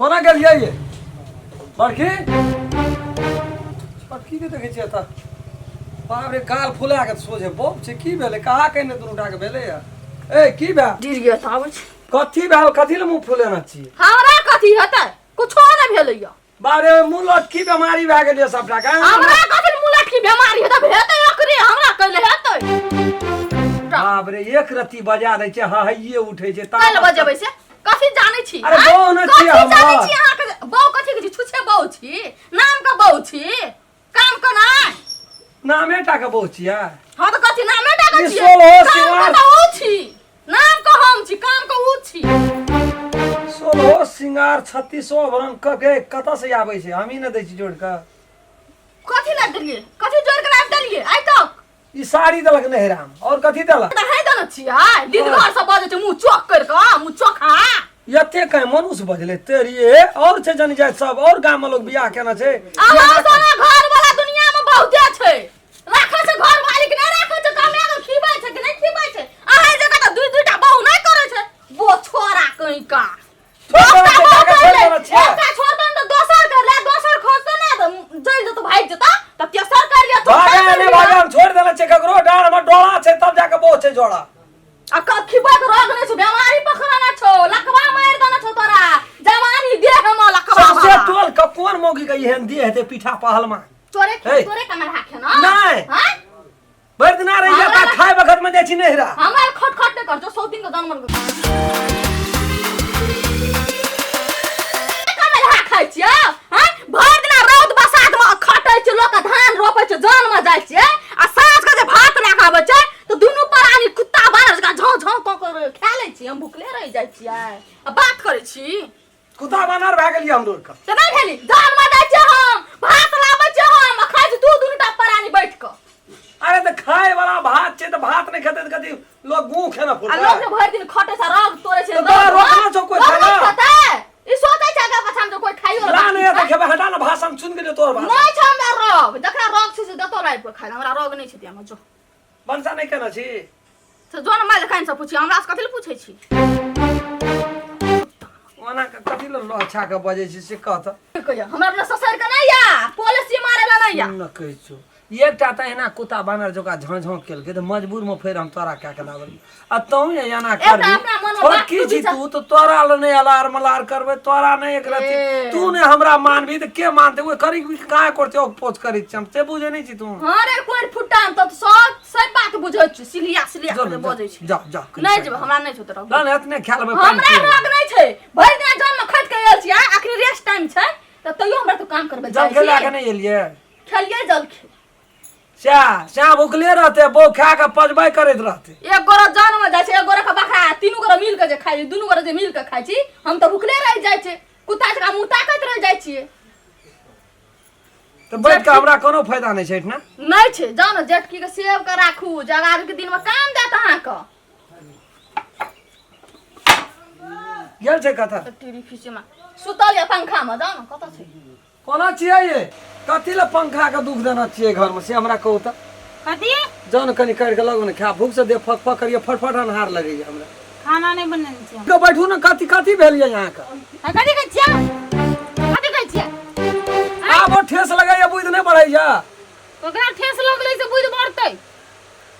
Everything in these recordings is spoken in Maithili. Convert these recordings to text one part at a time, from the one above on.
कोना गेलियै ये बड़की छोटकी के देखै छियै तऽ बाप रे गाल फुला के सोझे बम छै की भेलै कहाँ कहिने दुनू टा के भेलै या ए की भेल गिर गया तऽ आबै छै कथी भेल कथी लए मुँह फुलेने छी हमरा कथी हेतै कुछो नहि भेलै यऽ बाप रे मुँह लटकी बेमारी भए गेल यऽ सबटा के हमरा कथी मुँह लटकी बेमारी हेतै हेतै ओकरे हमरा कैले हेतै बाप रे एक रत्ती बजा दै छै हहैये उठै छै कैले बजेबै से कथी जानै छी अरे आँय? बहू ने छी कथी जानै हमर। छी अहाँके बहू कथी के छी छुछे बहू छी नाम के बहू छी काम के नहि नामे टा के बहू छियै हाँ तऽ कथी नामे टा के ई छियै सोलहो काम के सिंगार। तऽ ऊ छी नाम के हम छी काम के ऊ छी सोलहो सिंगार छत्तीसो आभरण क के कतऽ से आबै छै हमही ने दै छी जोड़ कऽ कथी लाबि देलियै कथी जोड़ के लाबि देलियै आइ तक ई साड़ी देलक नहिराम और कथी देलक तऽ है देने छियै दिन घर से बजै छै मुँह चौक करि कऽ मुँह चोखा एते कहीं मनुष्य बजले तेरी और छै जनी जात सब और गाम में लोग बियाह केना छै अहाँ सोना घर वाला दुनिया में बहुते छै राखै छै घर वाली के नहि राखै छै कमे के खिबै छै कि नहि खिबै छै अहाँ जगह तऽ दुई दुईटा बहु नहि करै छै बो छोरा कहीं का छोड़ देने एकटा छियै, बहु काका, कर छोड़ ले, देने छियै। एकटा छोड़ देने तऽ दोसर कर ले दोसर खोजतै ने तऽ जलि जेतौ भागि जेतौ तऽ तेसर कर लिअ चौथा भागे कर ने लिअ। भागे हम छोड़ देने छियै ककरो डाँड़ में डोला छै तब जाके बहु छै जोड़ा आ खिबै के रोग नहि छौ बेमारी पकड़ने छौ लकवा मारि देने छौ तोरा जवानी देह में लकवा सौंसे वाला। टोल के कोन मौगी के एहन देह हेतै पीठा पहलमान तोरे हे। तोरे कमर हाथे ना नहि। हैं भरि दिना रहि जाता हमरा- खाय वखत में जाइ छी नहिरा हमरा खट खट नहि कर जो सौ दिन के जानवर के कमर हा खाइ छियै हैं भरि दिना रौद बसात में खटै छै लोक धान रोपै छै जन में जाइ छियै आ साँझ के जे भात लए के आबै छै तऽ दुनू प्राणी कुत्ता बानर जकाँ झाँव झाँव कऽ कऽ खा लै छियै हम भुखले रहि जाइ छियै आ बात करै छी कुत्ता बानर भए गेलियै हमरो आरके तऽ नहि भेली जन में जाइ छियै हम भात लाबै छियै हम आ खाइ छी दू दूटा प्राणी बैठ कऽ अरे तऽ खाय वाला भात छै तऽ भात नहि खेतै तऽ कथी लोग गुह खेना आ फुरतै लोक जे भरि दिन खटै छै रग तोड़ै छै तऽ तोरा रोकना छौ कोइ रोक नहि खाना? खेतै? ई सोचै छै आगाँ पाछाँ जे कोइ खाइयो ला नहि तऽ खेबै हटा ने भाषण सुनि गेलियै तोहर भाषण नहि छै हमरा रोग जकरा रोग छै से देतो लाबि कऽ खाइ लए हमरा रोग नहि छै देहमे जो भनसा नहि केने छी से जो ने मारि खाइन से पूछी हमरा से कथी लए पूछै छी ओना के कथी लए लहछा के बजै छी से कह तऽ कहिया हमरा अपना ससुर के नहि या पॉलिसी मारे ला नहि या न कहै छौ एकटा तऽ एना कुत्ता बानर जकाँ झाँ झाँ केलकै तऽ मजबूरमे फेर हम तोरा कए कऽ लाबलियै आ तहूँ जे एना एकटा करबी अपना मनमे बात छोटकी तू छी विचार- तू तऽ तोरा लए नहि अलार मलार करबै तोरा नहि एक रत्ती ए। तू नहि हमरा मानबी तऽ के मानतै ओहि करी कहाँ करतै ओ पोच करै छी हम से बुझै नहि छी तू हाँ रे कोई फुट्टा हम तऽ सब सब बात बुझै छी सिलिया सिलिया जो के ने, बजै छी जा जा कनि नहि साइड। जेबै हमरा नहि छौ तोरा ना ना एतने खा लेबै पानि हमरा पी लेबै। रोग नहि छै भरि दिन जन में खटि के आयल छी आ अखनी रेस्ट टाइम छै तऽ तैयो हमरा तू काम करबै जल जाइ खेला छी के नहि एलियै खेलियै जल खे सएह सएह भुखले रहतै बौ खा कऽ पजबै करैत रहतै एक गोरा जन में जाइ छै एक गोरा के बकरा तीनू गोरा मिल के जे खाइ छी दुनू गोरा जे मिल के खाइ छी हम तऽ भुखले रहि जाइ छै कुत्ता जकाँ मुँह ताकैत रहि जाइ छियै तऽ बैठ कऽ हमरा कोनो फायदा नहि छै एहिठिना नहि छै जाउ ने जेठकी के सेव के राखू जगार के दिन में काम देत अहाँके गेल छै कतऽ टीवी खींचे में सुतल या पंखा में जाउ ने कतऽ छै कोना छियै ये कथी लए पंखा के दुख देना छियै घर में से हमरा कहू तऽ कथी जाउ ने कनि करि कऽ लगू ने खा भूख से देह फक फक करिए फटफट अन्हार लगैए हमरा खाना नहि बनेने छियै के बैठू ने कथी कथी भेल ये अहाँके आ कथी कहै छियै कथी कहै छियै आब ओ ठेस लगैए बुद्धि नहि बढ़ैए ओकरा ठेस लगलै से बुद्धि बढ़तै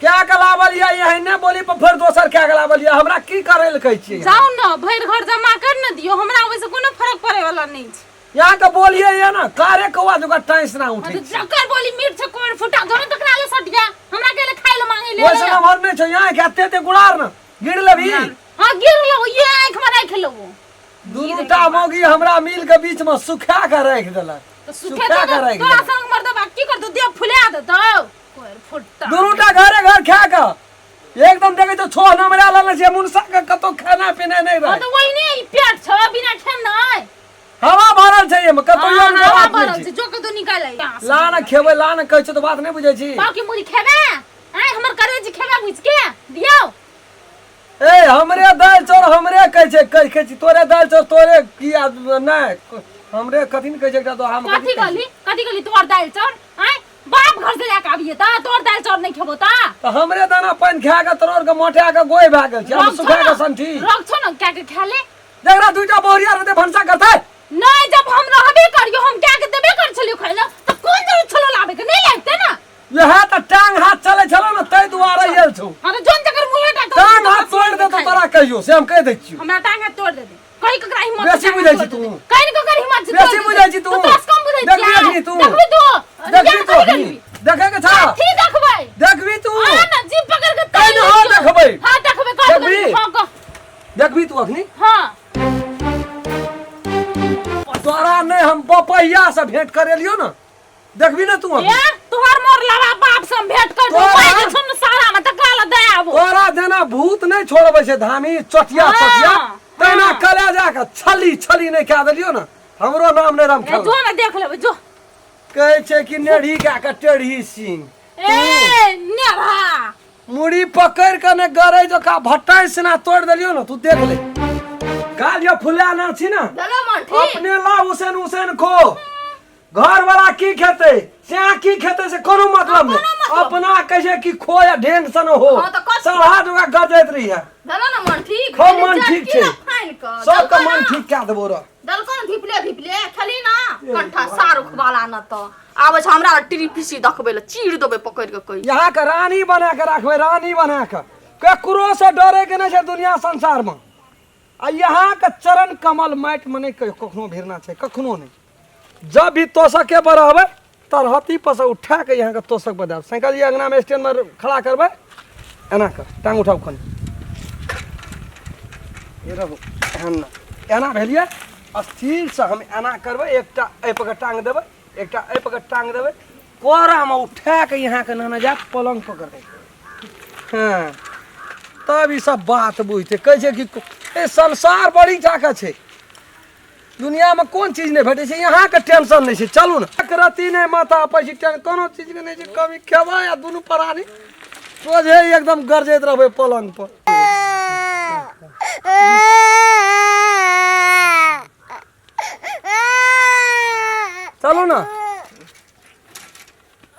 क्या के लावल ये एहने बोली पर फेर दोसर क्या के लावल ये हमरा की करै लए कहै छियै जाउ ने भरि घर जमा कर ने दियौ हमरा ओहिसँ कोनो फरक पड़ै वाला नहि छै यहाँ के बोलिए ये ना कारे कौआ जोका टाइस ना उठे तो जकर बोली मीठ छै कोर फुटा जोने तकरा ले सट जा हमरा के ले खाइ ले मांगे ले ओइसन हमर नहीं छौ यहाँ के एते एते गुड़ार न गिर लेबी हां गिर लो ये आंख में राख लो दुनू टा मौगी हमरा मिल के बीच में सुखा के राखि देलक तो सुखे सुखा के राखि तोरा देलक संग मर्दबा की कर दू देह फुला देतौ कोर फुटा दुनू टा घरे घर खा के एकदम देखै छौ छो नमरा लेने छै मुनसा के कतौ खाना पीना नहीं हां रहे तो वही ने ई पेट छ बिना खेम नहीं हवा भरल छै एमे कतौ हाँ, एहन हवा बात भरल नहि छै छै जो कतौ निकाल ला ना खेबै ला ना कहै छौ तऽ बात नहि बुझै छी पाव के मुरी खेबे आय हमर करेज खेबे भुज के दियौ ए हमरे दालि चाउर हमरे कहै छै कहै कहै छी तोरे दालि चाउर तोरे की नहि हमरे कथी ने कहै छै एकटा दोहा मे कथी कहली कथी कहली तोर दालि चाउर आय बाप घर से लेके आबिए ता तोर दालि चाउर नहीं खेबो ता तऽ हमरे दाना पानि खा के तोर के मोटा के गोइ भए गेल छै हम रख छौ सुखा के ना संठी रख छौ ना क्या के खा ले जकरा दुईटा बहुरिया रहतै भनसा करतै कहियो से हम कहि दै छियौ। हमरा टांग हाथ तोड़ दे कहि ककरा हिम्मत बेसी छै टांग बुझै हाथ छी तोड़ तू। देतै। कहि ककर हिम्मत छै बेसी तोड़ देतै। बुझै छी तू। तू तोरा से कम बुझै देखबी छियै। अखनी तू। देखबी तू। देखबी ज्ञान तू कथी अखनी। करबी? देखै के छा कथी देखबै? देखबी तू। आ ना जीभ पकड़ के कहि तानि ने हाँ लै छियौ। देखबै। हाँ देखबै कह देखबी? हाँ कह। देखबी तू अखनी। हाँ तोरा नहि हम बपहिया से भेंट करेलियो ना देखबी ना तू अखनी। ए तोहर मोर लावा बाप से हम भेंट कर दो तोरा- पाइ छन सारा में त काल दे आबो। तोरा जेना भूत नहि छोड़बै छै धामी चटिया हाँ, चटिया तहिना हाँ। कले जाके छली छली नहि कए देलियो ना हमरो नाम नहि राम ए जो ना देख लेबै जो। कहै छै कि नेढ़ी कए के टेढ़ी सिंह ए नेढ़ा मुड़ी पकड़ के ने गरै जका भट्टाई सेना तोड़ देलियो ना तू देख ले गाल ये फुला ना छी ना भेलो मन ठीक। अपने ला उसेन उसेन खो घर वाला की खेते से की खेते से कोनो मतलब नहीं। कोनो मतलब। अपना कैसे की खो या ढेंग सन हो हाँ, तऽ कथी? सलहा जोगा गजैत रही है। भेलो ना मन ठीक। खूब मन ठीक छै। फाइन क सबके मन ठीक कए देबो र। दलको न धिपले धिपले खेली ना कंठा सारुख वाला न त आबै छै हमरा टिरी पीसी देखबै ल चीर देबै पकड़ के कहि। यहाँ के रानी बना के रखबै रानी बना के ककरो से डरे के नहीं छै दुनिया संसार में आ यहाँ के चरण कमल माटि में नहीं कखनो भिड़ना छै कखनो नहीं। जब भी तोशके पर रहबै तरहती पर से उठा के यहाँ के तोशक पर देब साइकिल जी अंगना में स्टैंड में खड़ा करबै एना कर टांग उठाउ कनी ये रहू एना एना भेलियै स्थिर से हम एना करबै एकटा एहि पर के टांग देबै एकटा एहि पर के टांग देबै कोरामे उठा के यहाँ के नाना जायब पलंग पकड़बै। हाँ तब ई सब बात बुझतै। कहै छै कि ए संसार बड़ी टाका छै दुनिया में कोन चीज नहीं भेटै छै यहाँ के टेंशन नहीं छै। चलू ने एक रत्ती नहीं माथा पैसी टेंशन कोनो चीज के नहीं छै कभी खेबै आ दुनू प्राणी सोझे एकदम गरजैत रहबै पलंग पर। चलू ने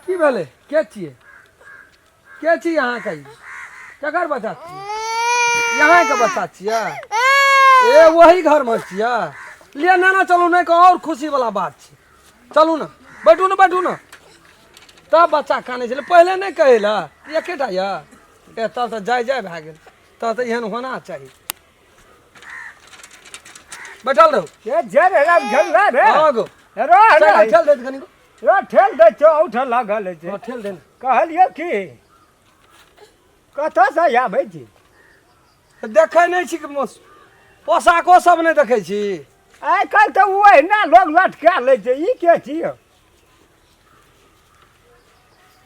की भेलै के छियै के छी अहाँके ई? केकर बच्चा छियै यहाँके बच्चा छियै ए वही घरमे छियै लिअ नाना चलू नहि कहू और खुशी वाला बात छै चलू ने बैठू ने बैठू ने। तब बच्चा कानै छलै पहिले नहि कहै लए एकेटा यऽ ए तब तऽ जाय जाय भए गेल तब तऽ एहन होना चाही। बैठल रहू। ए जे रे राम झल्ला रे। हाँ गो। रो रे। साइकिल ठेल देत कनी गो। रो ठेल दे छौ उठ लागल छै। हाँ, ठेल दे ने। कहलियो की कतऽ से आबै छी? देखै नहि छी कि पोशाको सब नहि देखै छी। आइ काल्हि तऽ ओहिना लोग लटका लै छै ई के छियौ?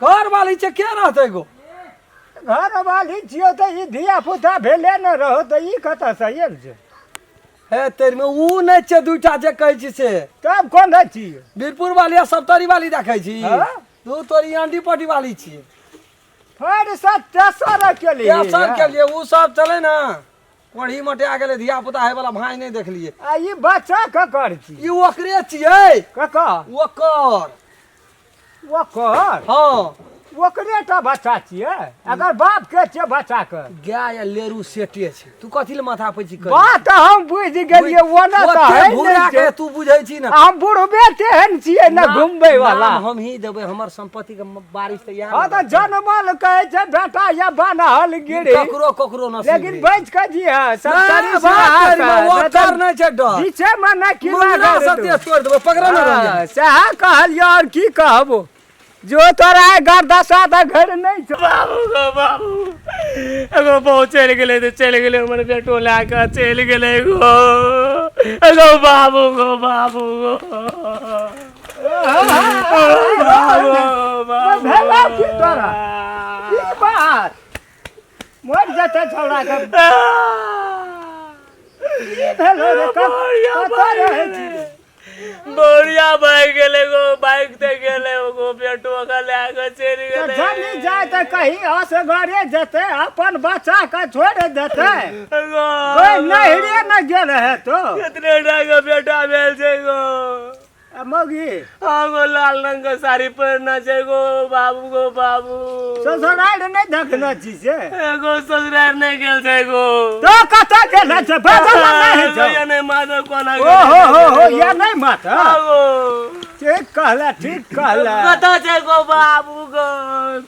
घर वाली छै के रहतै गो? घर वाली छियौ तऽ ई धिया पुता भेले ने रहो तऽ ई कतऽ से आयल छै? हे तेरमे उ नहि छै दूटा जे कहै छी से। तब कोन छी? बीरपुर वाली आ सप्तरी वाली देखै छी। हाँ? तू तोरी अंडी पटी वाली छी। फेर से तेसर के लिए। तेसर के लिए उ सब चले ना कोढ़ी मटिया गेलै धिया पुता है वाला भाई नहीं देखलिए। आ ई बच्चा ककर छी? ई ओकरे छियै। ककर? ओकर। ओकर? हाँ। ओकरे टा बच्चा छियै अगर बाप के छियै बच्चा के। गाय आ लेरू सेटे छै तू कथी ले माथा पैची करी? बात हम बुझि गेलियै ओना तऽ ओते है भूरा नहि के छै। तू बुझै छी ना। हम बुढ़बे तेहन छियै ने घुमबै वाला। नाम हम ही देबै हमर संपत्ति के बारिश तऽ इएह हाँ ने तऽ जनमल कहै छै बेटा या बनहल गिरी। ककरो ककरो नसीब लेकिन नहि। बचि कऽ जी है नहि, बात करी, ओकर नहि छै डर। पीछे मे नहि की मुंगरा लागल सत्य तोड़ि देबै पकड़ ने रंजन। हाँ, सएह कहलियै और की कहबो जो तोरा गर्दशा तऽ घर नहि छौ। बाबू गो बाबू एगो बहु चलि गेलै तऽ चलि गेलै हमर बेटो लए कऽ चलि गेलै गो एगो बाबू गो बाबू गो बाबू बाबू भेलौ की तोरा? की बात मरि जेतै छौड़ा के। की भेलौ रे? कतऽ रहै छी? बढ़िया भागि गेलै गो बाइक ते गेलै गो बेटो के लए कऽ चलि गेलै। जनी जाय तऽ कहीं असगरे जेतै अपन बच्चा के छोड़ि देतै। गो कोइ नैहरे ने गेल है तो। कितने टा के बेटा भेल छै गो। आ मौगी? हाँ गो लाल रंग के साड़ी पहिरना छै गो बाबू गो बाबू। ससुरारि नहि देखने छी से? एगो ससुरारि नहि गेल छै गो। तो कतऽ गेल छै? बाजल नहि होइ छौ। या नहि माधव कोना ओ हो हो हो या नहि माधव? हाँ गो। ठीक कहला, ठीक कहला। कतऽ छै गो बाबू गो,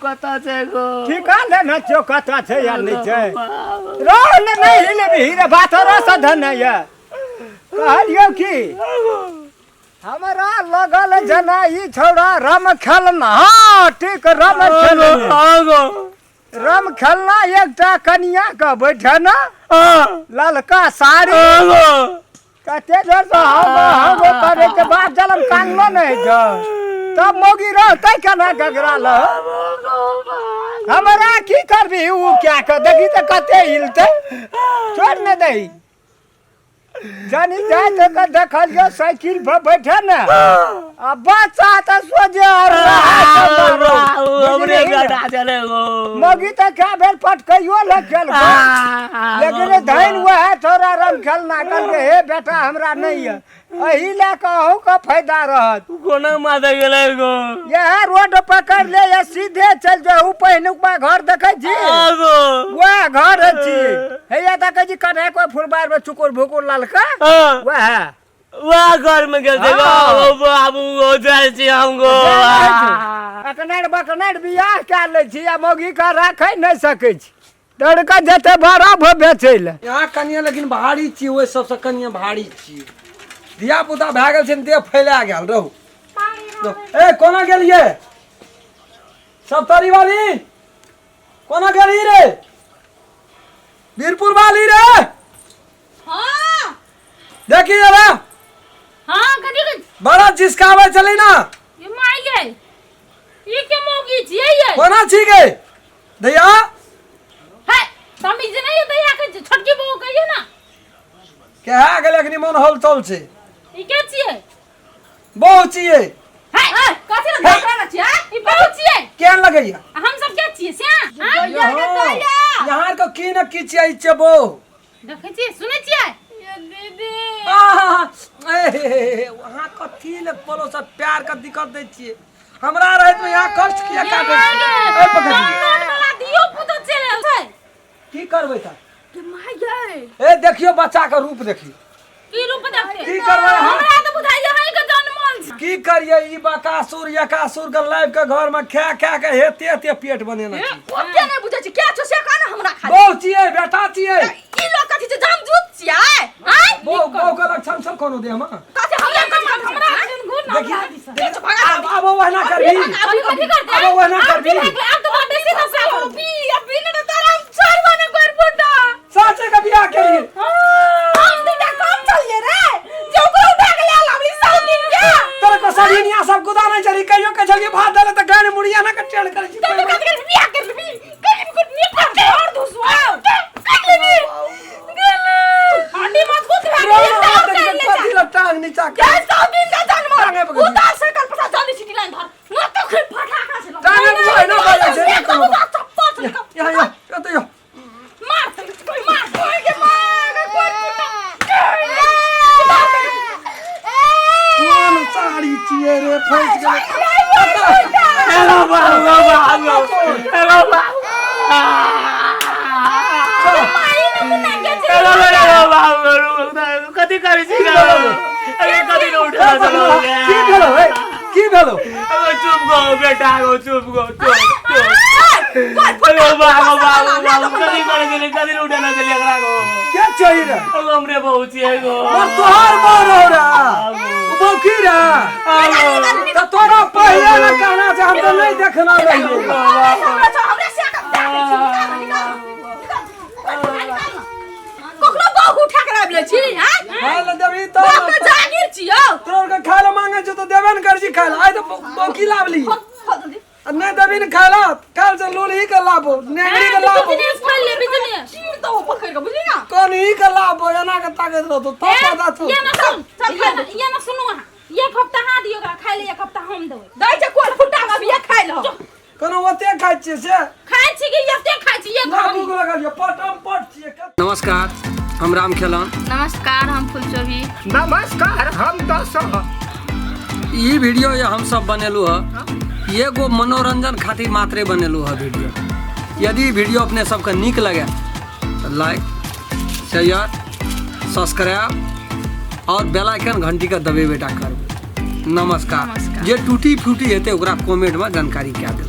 कतऽ छै गो? ठिकाने न छौ, कतऽ छै या नहि छै। रह ने, नहि हिलेबही रे, बात रस धन ये। कहलियौ की हमरा लगल जेना ई छौड़ा रम खेलना। हाँ ठीक, रम खेलना। हाँ गो। रम खेलना एकटा कनिया के बैठे न ललका साड़ी। हाँ गो। कते जोर से हम हम करे के बाद जलम कानलो नहीं छ, तब मौगी रहतै केना गगरा ल। हमरा की करबी उ क्या के देखी तऽ कते हिलतै, छोड़ ने दही। जानी जाय तऽ के देखलियो साइकिल पर बैठे ने आ बच्चा तऽ सोझे आर हमरे बेटा चले गो। मौगी तऽ क्या भेल पटकैयो ल खेल, लेकिन धैन वएह थोड़ा रम खेलना। कहलकै हे बेटा हमरा नहीं है, एही लए कऽ अहूँ के फायदा रहत। कोना माथा गेलै गो? यह रोड पकड़ ले या सीधे चल जाऊ, पहिनुकबा घर देखै छी? हाँ गो। वएह घर छी। हैया देखै छी कने कोई फुलबार में चुकुर भुकुर ललका? हाँ। वएह। वएह घर में गेल छै गो। हाँ। बाबू गो, जाइ छी हम गो। अकनार बकनार बियाह कए लै छी आ मौगी के राखै नहि सकै छी, दौड़ कऽ जेतै बड़ा भऽ बेचै लए। यहाँ कनिया लेकिन भारी छी, ओहि सबसँ कनिया भारी छी। धिया पुता भए गेल छै ने, देह फैला गेल रहू। ए कोना गेलियै सप्तरी वाली? कोना गेली रे वीरपुर वाली रे? हाँ। देखी जरा। हाँ, कथी के? बड़ा जिसकाबै चली ना। ये माय गे, ई के मौगी छियै ये? कोना छी गे दैया? है तमीज नहीं है दैया के, छोटकी बहू कहियो ना। केहा गेल अखनी मन हलचल छै। ई के छियै? बहु छियै। है कथी लए धोखा न छियै? ई बहू छियै? केहन लगैया? आ हम सब के छियै से? हाँ? यहाँ यहाँ के की न की छियै, ई छियै बहु। देखै छियै, सुनै छियै ये दीदी? आहा, ए हे हे हे, वहाँ कथी ले पड़ोस प्यार के दिक्कत दै छियै? हमरा रहैत में यहाँ कष्ट किया काटै छियै? ए पकड़ वाला दियो पुतो चलि छै। की करबै तऽ? के माय गे। ए देखियो, बच्चा के रूप देखियो। की रूप देखते? की करबै हम? हमरा तऽ बुझाइया है के जनमल छै। की करियै, ई बकासुर यकासुर के लाइव के घर में खा खा के हेते हेते पेट बनेना छै। ओते नहि बुझै छी क्या छौ से, कह ने हमरा खाली। बहु छियै, बेटा छियै। ई लोग कथी छै, जमजूत छियै आँय? बहु बहु के लक्षण सब कोनो दे हम। कथी हमरा कथी हमरा घूर ना। देखिए, किछु भगा। आब आब ओहिना करबी? अभी कथी करते? आब ओहिना करबी? आब तो बेसी दशा करू। अभी अभी ने तोरा हम छोड़बो ने कर पुटा। साचे के बियाह केलिए? हम दुटा कम चलिए रे जे ओकरो उठा के ले लाबली सौ दिन के। तोरा को सरिनिया सब गुदा नहीं चली, कहियो के चलिए भात डाले त गाने मुड़िया ना के टेढ़ करै छी। तू कथी कर बियाह कर लेबी? कहीं भी कुछ नहीं पड़ते और दूसरा कर लेबी हड्डी मजबूत भए गेल। कथी ल टांग नीचा कर? के सौ दिन के जन्म। टांगे पकड़। उतार सकल पता जल्दी सिटी लाइन धर न तो खिर फटा खा छै। टांगे पकड़ ना बाजै छै, ना कोनो बात। चप्पल यहाँ यहाँ एतऽ यो। मार कोई, मार कोई के मार कोई पुटा। कोन साड़ी छियै रे, फँसि गेलै। हेलो बाबू गो, बाबू हेलो बाबू, हेलो हेलो बाबू, कथी करै छी गो? अरे कथी ने उठा चलो। की भेलो हे, की भेलो? अरे चुप गो बेटा गो, चुप गो, चुप चुप। अरे बाबू बाबू बाबू, कथी करै छली? कथी ने उठेना छली एकरा गो? के चाहिए रे? अगो हमरे बहू छियै गो। मर तोहर मोर हो रे उ की रे? त तोरा पहिले ने कहना छै, हम तऽ नहि देखना रहियै। हमरा से कखनो बहु उठा के लाबि लै छी हैं? खाय लए देबही तब बाप के ने। जागीर छियौ। तोरा के खाय लए मांगे छौ तऽ देबे ने करै छी खाय लए। आइ तऽ बौकी लाबली। आ नहि देबही ने खाय लए, काल्हि से लोलही के लाबो, नेंगरी के लाबो। बिजनेस खोल ले, बिजनेस। चीर दो पकड़ के, बुझली ना? कनही के लाबो, एना के ताकैत रहतो तब पता चल। ये ना सुन, ये ना सुनू अहाँ, एक हफ्ता अहाँ दियौ ओकरा खाय ले, एक हफ्ता हम देबै। दै छै कोल फुटा अभी खाइ लहो। कोनो ओते खाइ छियै से? खाइ छी कि एते खाइ छी एक ना घड़ी? भूख लगल ये, पटम पट छियै। नमस्कार, हम राम खेलन। नमस्कार, हम फुलचोभी। नमस्कार, हम दशरथ। ई वीडियो ये हम सब बनेलू है, एगो मनोरंजन खातिर मात्रे बनेलू है वीडियो। यदि वीडियो अपने सबके नीक लगे तो लाइक, शेयर, सब्सक्राइब और बेल आइकन घंटी के दबेबे टा करबै। नमस्कार। नमस्कार। जे टूटी फूटी हेतै ओकरा कमेंटमे जानकारी कए देब।